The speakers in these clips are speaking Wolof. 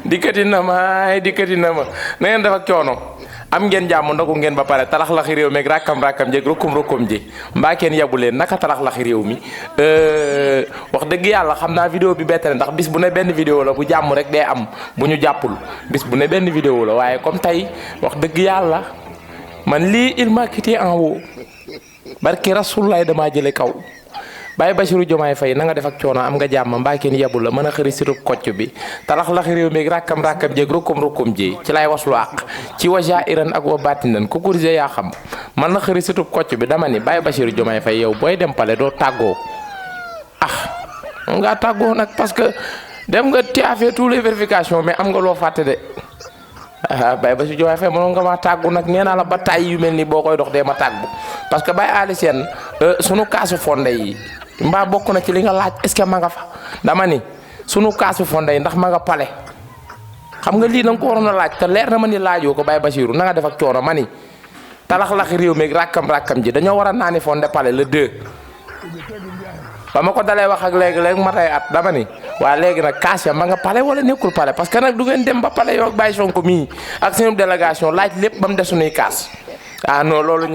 dikkati na ma na ngeen def ak coono am ngeen jàmm ndogu ngeen ba pare talax laxi réew mi ak rakkam jéeg rukkum ji mbaa kenn yabu leen naka talax laxi réew mi wax dëgg yàlla xam naa vidéo bi bett na ndax bis bu ne benn vidéo la bu jàmm rek day am bu ñu jàppul bis bu ne benn vidéo la waaye comme tey wax dëgg yàlla man lii il m'a quitté en haut barki Rasulullah damaa jële kaw Baye Bassirou Diomaye Faye na nga def ak coono am nga jàmm mbaa kenn yebul la mën a xëri sirub kocc bi talax laxi réew mi rakkam jéeg rukkum ji ci lay waslu àq ci waja iran ak wa batinan ku kurise yaa xam man na xëri sirub kocc bi dama ni Baye Bassirou Diomaye Faye yow booy dem pale doo tàggoo nga tàggoo nag parce que dem nga tu as fait tous les vérifications mais am nga loo fàtte de Baye Bassirou Diomaye Faye mënoon nga ma tàggu nag nee naa la ba tay yu mel ni boo koy dox dee ma tàggu parce que Baye Ali Sène sunu kaasu fonde yi mbaa bokk na ci li nga laaj est-ce que ma nga fa dama ni sunu kaasu fonde yi ndax ma nga pale xam nga lii da nga ko waroon a laaj te leer na ma ni laajoo ko Baye Bassirou na nga def ak coono ma ni talax laxi réew mi rakkam ji dañoo war a naani fonde pale le 2 ba ma ko dalee wax ak léegi ma tay at dama ni waa léegi nag kaas ya ma nga pale wala nekkul pale parce que nag du ngeen dem ba pale yow ak Baye Sonko mii ak seen délégation laaj lépp ba mu des sunuy kaas non loolu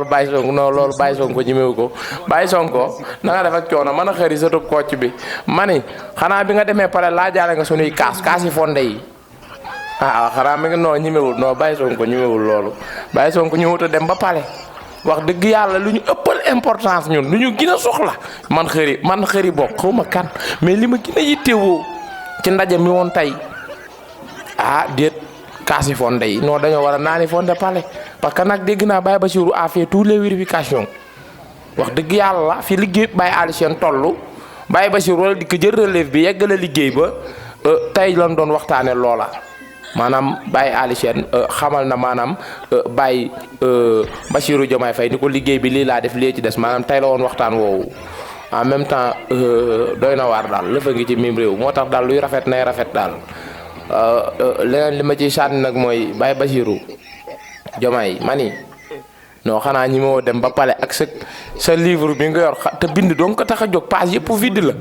Baye Sonko non loolu Baye Sonko ñemewu ko Baye Sonko na nga def ak coono mën a xëri sa tub kocc bi ma ni xanaa bi nga demee pale laajaale nga sunuy kaas yi fonde yi xanaa mi ngi non ñemewul non Baye Sonko ñemewul loolu Baye Sonko ñëwut a dem ba pale wax dëgg yàlla lu ñu ëppal importance ñun lu ñu gën a soxla man xëri bokk xaw ma kan mais li ma gën a yittewoo ci ndaje mi woon tey déet kaasi fonde yi non dañoo war a naani fonde pale parce que nag dégg naa Baye Bassirou a fait toutes les vérifications wax dëgg yàlla fi liggéey Baye Ali Sène tollu Baye Bassirou wala di ko jël relève bi yeggale liggéey ba tey lan doon waxtaane loola maanaam Baye Ali Sène xamal na maanaam Baye Bassirou Diomaye Faye ni ko liggéey bi lii laa def lii ci des maanaam tey la woon waxtaan woowu en même temps doy na waar daal lëfa ngi ci mim réew moo tax daal luy rafet nay rafet daal leneen li ma ciy sànni nag mooy Baye Bassirou Diomaye mani non xanaa ñi moo dem ba pale ak sa livre bi nga yor te bind donc ko tax a jóg page yëpp vide la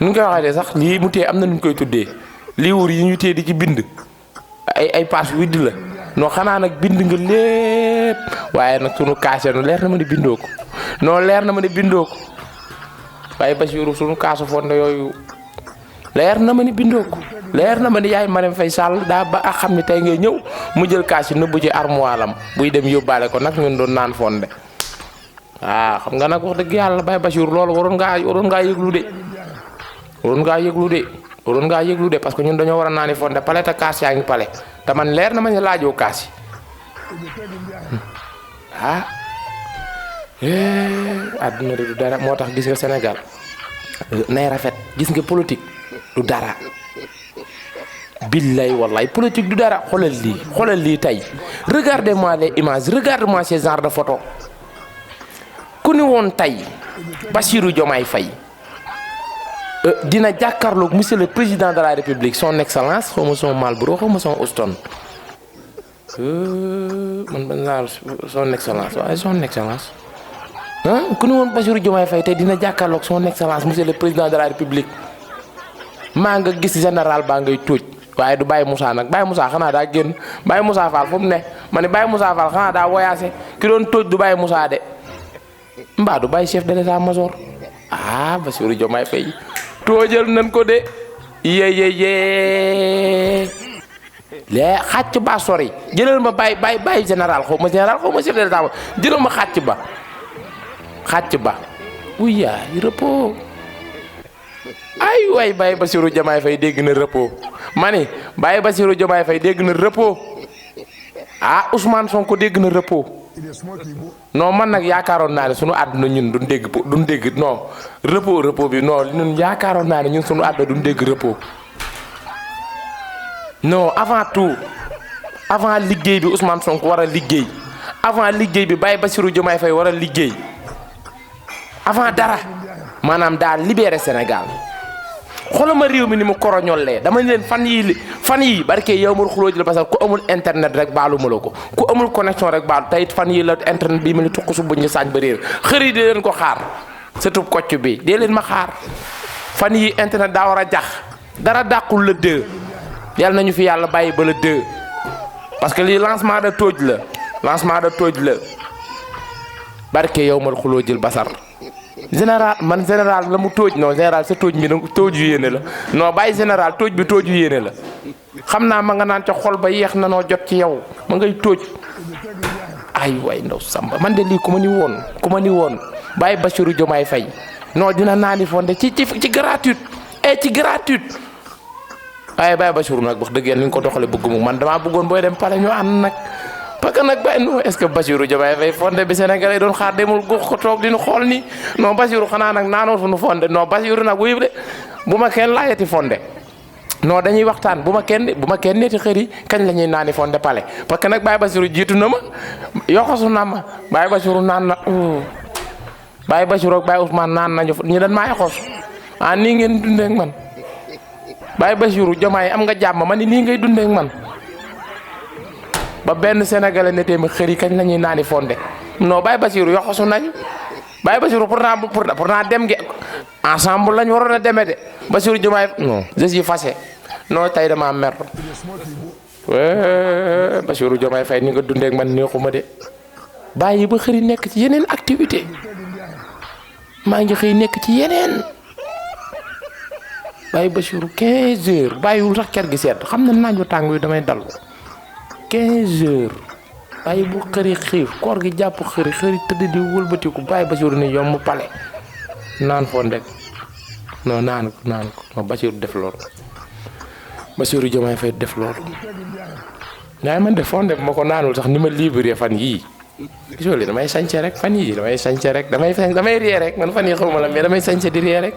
nu nga koy waxee sax lii mu tee am na nu ñu koy tuddee livre yi ñu tee di ci bind ay page vide la non xanaa nag bind nga lépp waaye nag sunu kaase nu leer na ma ne bindoo ko non leer na ma ne bindoo ko Baye Bassirou sunu kaasu fonde yooyu leer na ma ni bindoo ko leer na ma ni yaay Marème Faye Sall daa ba a xam ni tey ngay ñëw mu jël kaas yi nëbbu ci armoire am buy dem yóbbaale ko nag ñun doon naan fonde xam nga nag wax dëgg yàlla Baye Bassirou loolu waroon ngaa yëglu de waroon ngaa yëglu de parce que ñun dañoo war a naani fonde pale te kaas yaa ngi pale te man leer na ma ni laajoo kaas yi àdduna de du dara moo tax gis nga Sénégal nay rafet gis nga politique du dara billaay wallaay politique du dara xoolal lii tey regardez-moi les images regardez-moi ces genres de photos ku ni woon tey Bassirou Diomaye Faye dina jàkkaarloog monsieur le président de la république son excellence xaw ma son Malboro xaw ma son Houston son excellence waaye son excellence ku ni woon Bassirou Diomaye Faye tey dina jàkkaarloog son excellence monsieur le président de la république maa nga gis général baa ngay tóoj waaye du Baye Moussa nag Baye Moussa xanaa daa génn Baye Moussa Fall fu mu ne ma ne Baye Moussa Fall xanaa daa voyagé ki doon tóoj du Baye Moussa de mbaa du Baye chef de l'état-major Bassirou Diomaye Faye tóojal nañ ko de yee lee xàcc ba sori jëlal ma Baye général xaw ma chef de l'état jëlal ma xàcc ba uyaay repos ay waay Baye Bassirou Diomaye Faye dégg na repos ma ni Baye Bassirou Diomaye Faye dégg na repos Ousmane Sonko dégg na repos non man nag yaakaaroon naa ne sunu àdduna ñun duñ dégg non repos bi non ñun yaakaaroon naa ne ñun sunu àdduna duñ dégg repos non avant liggéey bi Ousmane Sonko war a liggéey avant liggéey bi Baye Bassirou Diomaye Faye war a liggéey avant dara maanaam daal libéré Sénégal xoolal ma réew mi ni mu koroñolee dama leen fan yii barke yow ma xuloo ji la parce que ku amul internet rek baalu ma la ko ku amul connexion rek baalu tey fan yii la internet bii ma ni tuq su buñ ñu saañ ba réer xëri di leen ko xaar surtout kocc bi dee leen ma xaar fan yi internet daa war a jax dara dàqul le 2 yàlla nañu fi yàlla bàyyi ba le 2 parce que lii lancement de tooj la barke yow mal xuloo jël basar général man général la mu tooj non général sa tooj mi tooj yu yéene la non bàyyi général tooj bi tooj yu yéene la xam naa ma nga naan ca xol ba yeex na noo jot ci yow ma ngay tooj ay way ndaw Samba man de lii ku ma ni woon bàyyi Bassirou Diomaye Faye non dina naani fonde ci gratuite ci gratuite waaye bàyyi Bassirou nag wax dëgg yàlla ni nga ko doxale bëgguma man damaa bëggoon booy dem pale ñu ànd nag parce que nag bàyyi non est-ce que Bassirou Diomaye Faye fonde bi Sénégal yi doon xaar demul gox ko toog di ñu xool nii non Bassirou xanaa nag naanoo fu nu fonde non Bassirou nag wuyu de bu ma kenn laajati fonde non dañuy waxtaan bu ma kenn neeti xër yi kañ la ñuy naani fonde pale parce que nag bàyyi Bassirou jiitu na ma yoxosu na ma bàyyi Bassirou naan na bàyyi Bassirou ak bàyyi Ousmane naan nañu ñu dañ maa yoxos nii ngeen dundee ak man bàyyi Bassirou Diomaye am nga jàmm ma ni nii ngay dundee ak man ba benn sénégalais netee ma xër yi kañ la ñuy naani fonde non bàyyi Bassirou yoxosu nañu bàyyi Bassirou pourtant dem gi ensemble lañ waroon a demee de Bassirou Diomaye non je suis fâché non tey dama mer Bassirou Diomaye Faye ni nga dundee ak man neexuma de bàyyi ba xëri nekk ci yeneen activité maa ngi xëy nekk ci yeneen bàyyi Bassirou 15 heures bàyyiwul sax ker gi sedd xam na naaj wa tàng wi damay dal 15 heures bàyyi bu xëri xiif koor gi jàpp xëri tëdd di wëlbatiku bàyyi Bassirou ni yomb pale naan fonde non naan ko non Bassirou def loolu Bassirou Diomaye Faye def loolu waaye man de fonde bu ma ko naanul sax ni ma libéré fan yii gisoo li damay sañse rek fan yii damay sañse rek damay ree rek man fan yii xawma la mais damay sañse di ree rek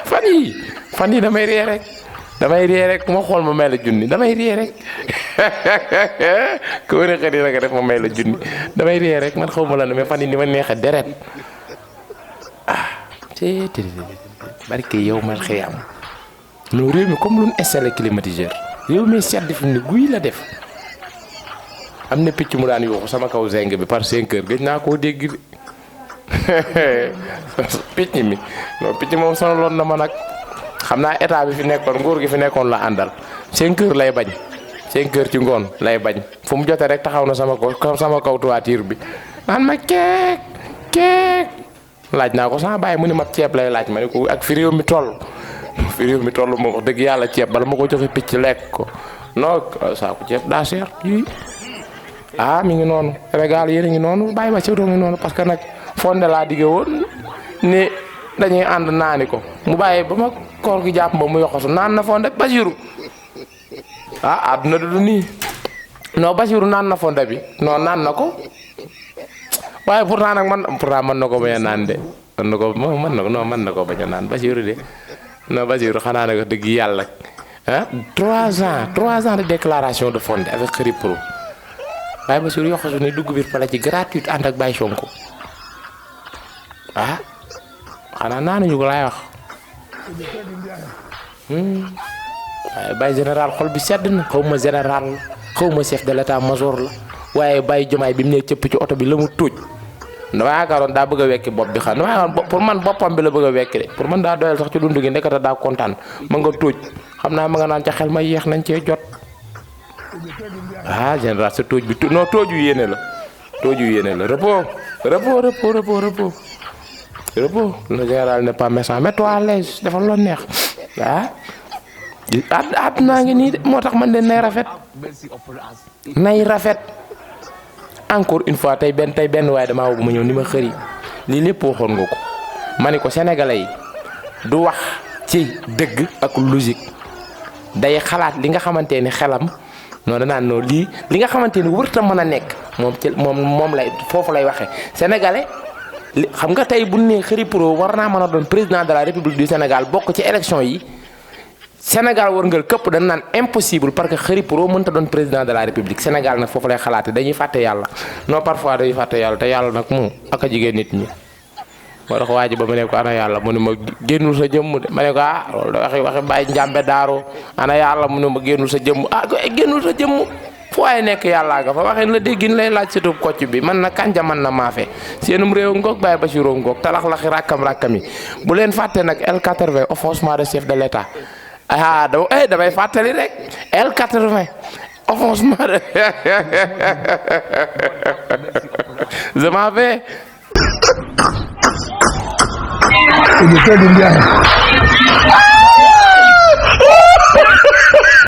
fan yii damay ree rek ku ma xool ma may la junni damay ree rek ku ma ne xëy na nga def ma may la junni damay ree rek man xawma la mais fan yii ni ma neexee deret barke yow mal xiyam no réew mi comme lu ñu installé climatiseur réew mi sedd fi ni guy la def am na picc mu daan yuuxu sama kaw zeng bi par 5 heures gëj naa koo dégg picc mi non picc moom sonaloon na ma nag xam naa état bi fi nekkoon nguur gi fi nekkoon la àndal 5 heures lay bañ 5 heures ci ngoon lay bañ fu mu jotee rek taxaw na sama kaw toiture bi naan ma keek laaj naa ko sama bàyyi mu ni ma ceeb lay laaj ma ne ko ak fi réew mi toll moom wax dëgg yàlla ceeb bala ma ko joxe picc lekk ko non saako ceeb daa seer yii mi ngi noonu Sénégal yéen a ngi noonu bàyyi ma Bassirou ngi noonu parce que nag fonde laa digge woon ni dañuy ànd naani ko mu bàyyi ba ma koor gi jàpp ba mu yoxosu naan na fonde Bassirou àdduna du nii non Bassirou naan na fonde bi non naan na ko waaye pourtant nag mën na ko bañ a naan de mën na ko bañ a naan Bassirou de non Bassirou xanaa nag dëgg yàlla 3 ans de déclaration de fonde avec Khary Pro waaye Bassirou yoxosu ni dugg biir pale ci gratuite ànd ak Baye Sonko xanaa naanuñu ko laay wax waaye Baye général xol bi sedd na xaw ma général xaw ma chef de l'état major la waaye Baye Diomaye bi mu ne cëpp ci oto bi la mu tuuj dama yaakaaroon daa bëgg a wekki bopp bi xam dama yaakaaroon pour man boppam bi la bëgg a wekki de pour man daa doyal sax ci dund gi ndekete daa kontaan ma nga tuuj xam naa ma nga naan ca xel ma yéex nañ cee jot général sa tuuj bi non tooju yéene la repos le général n'est pas méchant mets-toi à l'aise dafa loo neex naa ngi nii de moo tax man de nay rafet encore une fois tey benn waaye damaa woo ma ñëw ni ma xëri lii lépp waxoon nga ko ma ni ko sénégalais yi du wax ci dëgg ak logique day xalaat li nga xamante ni xelam non danaan non lii li nga xamante ni wërta mën a nekk moom lay foofu lay waxee sénégalais xam nga tey bu ne Khary Pro war naa mën a doon président de la république du Sénégal bokk ci élection yi Sénégal war ngal këpp dañ naan impossible parce que Khary Pro mënta doon président de la république Sénégal nag foofu lay xalaate dañuy fàtte yàlla non parfois dañuy fàtte yàlla te yàlla nag moom ak a jigéen nit ñi moo tax waa ji ba ma ne ko ana yàlla mu ne ma génnul sa jëmm de ma ne ko loolu da waxi bàyyi njàmbe daaro ana yàlla mu ne ma génnul sa jëmm génnul sa jëmm fu waay nekk yàllaa nga fa waxeen la déggin lay laaj sëtub kocc bi man na kanja man na maafe seenum réew ngoog Baye Bassirou ngoog talax-laxi rakkam yi bu leen fàtte nag L80 offensement de chef de l'État damay fàttali rek L80 offensement de je m'en vais.